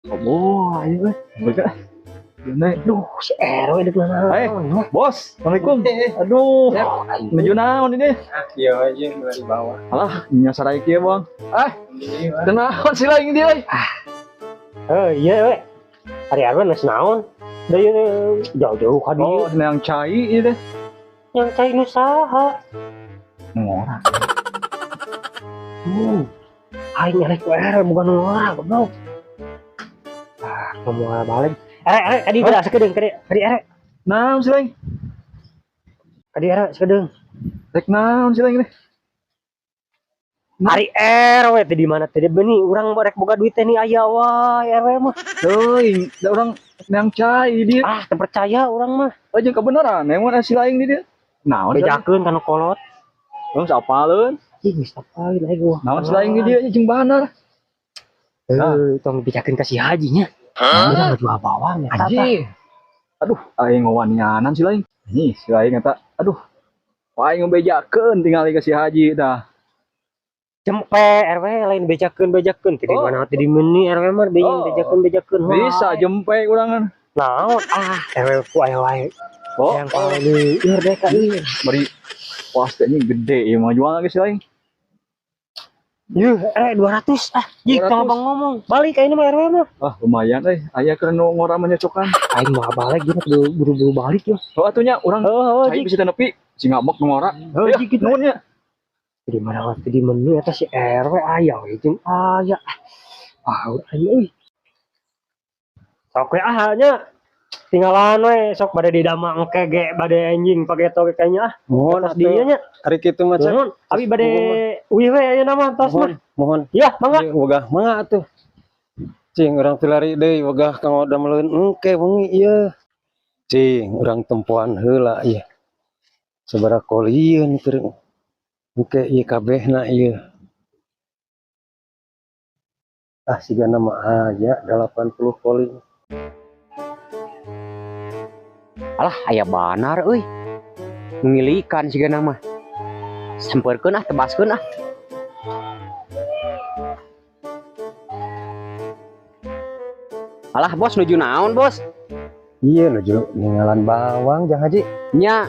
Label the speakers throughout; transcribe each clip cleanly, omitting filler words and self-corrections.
Speaker 1: Oh, ayo eh. Mereka. Naik.
Speaker 2: Duh, si RW dek naon.
Speaker 1: Eh, bos. Assalamualaikum. Aduh, menuju naon ini?
Speaker 3: Iya aja dari bawah.
Speaker 1: Alah, nya sarai kieu, Bang. Ah, kunaon sih lain dia euy?
Speaker 2: Eh, iya we. Ari RW geus naon? Da ieu jauh-jauh ka dieu.
Speaker 1: Oh, yang cai ieu teh.
Speaker 2: Yang cai nu saha?
Speaker 1: Ngora.
Speaker 2: Aing nyalek ku RW bukan nu ngora goblok. Ah, ngomong balik. Ere, ere, kadi geura sakedeung, kadi, kadi ere.
Speaker 1: Naon sih lain?
Speaker 2: Kadi ere sakedeung.
Speaker 1: Rek naon sih lain teh?
Speaker 2: Ari RW teh di mana teh beuni urang rek boga duit teh nih aya wae RW mah.
Speaker 1: Teuing, da urang yang cai dia.
Speaker 2: Ah, teu percaya urang mah.
Speaker 1: Oh, jeung kebenaran, emang si lain di dia. Naon sih?
Speaker 2: Bejakeun kana kolot.
Speaker 1: Urang sapaleun.
Speaker 2: Ih, geus apain aing gua.
Speaker 1: Naon si lain di dia jeung banar.
Speaker 2: Eh, tong bejakeun ka si Haji nya. Urang jual bawang eta tah.
Speaker 1: Anjing. Aduh, aing ngawanianan si lain. Nih, si lain eta. Aduh. Wah, aing ngebejakeun tingali ka si Haji tah.
Speaker 2: Cempe RW lain bejakeun bejakeun teh di
Speaker 1: Oh.
Speaker 2: mana teh di meuni RW mah
Speaker 1: Oh.
Speaker 2: bejakeun bejakeun.
Speaker 1: Bisa jempe urangan.
Speaker 2: Naon ah RW ku aya wae.
Speaker 1: Oh,
Speaker 2: Yang paling lieur deh ka ieu.
Speaker 1: Beri wah, ini gede ya mau jual lagi si lain.
Speaker 2: Yuh, 200 ah. Jik
Speaker 1: 200.
Speaker 2: tong abang ngomong. Balik ayeuna mah RW mah.
Speaker 1: Ah, lumayan euy. Aya keur nu ngora menyocokan.
Speaker 2: Aing mah balik gitu kudu buru-buru balik yo.
Speaker 1: Oh, atunya urang
Speaker 2: Oh, oh,
Speaker 1: cai
Speaker 2: jik.
Speaker 1: bisa nepi si ngabek nu ngora.
Speaker 2: Oh,
Speaker 1: Ya,
Speaker 2: jik gitu.
Speaker 1: nuhun nya.
Speaker 2: Di mana waktu di menu eta si RW aya we jeung aya. Ah, aing euy. Sok we ah nya. Tinggalan we sok bade didamang engke ge bade anjing pageto ge kayaknya ah.
Speaker 3: Mohon
Speaker 2: Tos dieu nya.
Speaker 3: Ari kitu mah Cep.
Speaker 2: Nuhun, abi bade uih we ayeuna mah tos
Speaker 3: Mohon,
Speaker 2: mah.
Speaker 3: mohon.
Speaker 2: Ya, mangga.
Speaker 3: Ieu wegah mangga atuh. Cing urang tilari deui wegah kang dameleun engke wengi ieu. Cing urang tempoan heula ieu. Sabaraha kolieun keur engke ieu kabehna ieu. Ah sigana mah aya 80 koli.
Speaker 4: Alah, aya banar euy. Ngilikan sigana mah. Sampeurkeun ah, tebaskeun ah. Alah, bos nuju naon, bos?
Speaker 3: Iya nuju ninggalan bawang Jang Haji.
Speaker 4: Nya,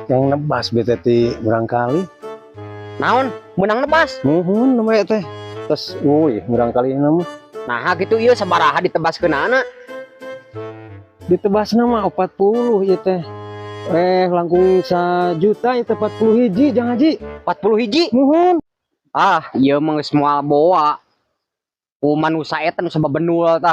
Speaker 3: Yang nebas bete ti murangkali.
Speaker 4: naon? Menang nebas.
Speaker 3: Muhun namanya teh. Terus uy murangkali nama.
Speaker 4: Nah, gitu ieu sabaraha ditebaskeunana?
Speaker 3: Ditebas nama 40 ieu teh. Langkung 1 juta ieu teh 40 hiji Jang Haji.
Speaker 4: 40 hiji.
Speaker 3: Muhun.
Speaker 4: Ah, ieu mah geus moal boa. Ku manusa eta nu sababenul tah.